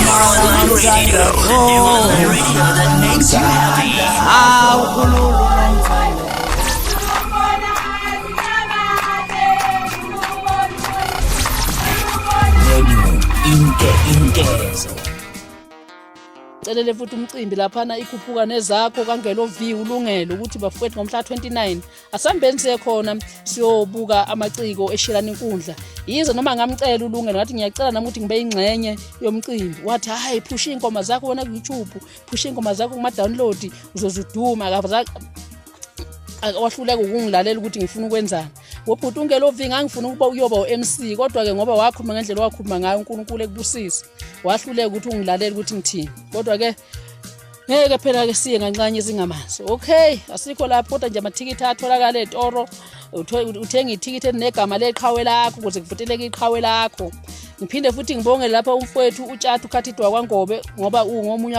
Your online radio that makes you happy. Awukhululu nomthandazo. Radio Inke Inkezo. Celele futhi umcimbi laphana ikhuphuka nezakho kangelo V ulungelo ukuthi bafowethu ngomhla 29 asambeni siye khona siyobuka amaciko eshilana inkundla. Yize noma ngamcela ulungelo ngathi ngiyacela nami ukuthi ngibe ingxenye yomcimbi, wathi hayi, phusha iy'ngoma zakho wena ku-YouTube, phusha iy'ngoma zakho kuma-download, uzozuduma. Wahluleka ukungilalela ukuthi ngifuna ukwenzani. Wobhuti ungelo V, ngangifuna ukuba uyoba u-MC, kodwa-ke ngoba wakhuluma ngendlela owakhuluma ngayo, uNkulunkulu ekubusise, wahluleka ukuthi ungilalele ukuthi ngithini. Kodwa-ke ngeke phela-ke siye kancane singamanzi. Okay, asikho lapho, kodwa nje amathikithi atholakala etoro. Uthenga ithikithi elinegama leqhawe lakho ukuze kuvuteleke iqhawe lakho. Ngiphinde futhi ngibonge lapha umfowethu uTshathu Khathidwa kwaNgobe ngoba ungomunye.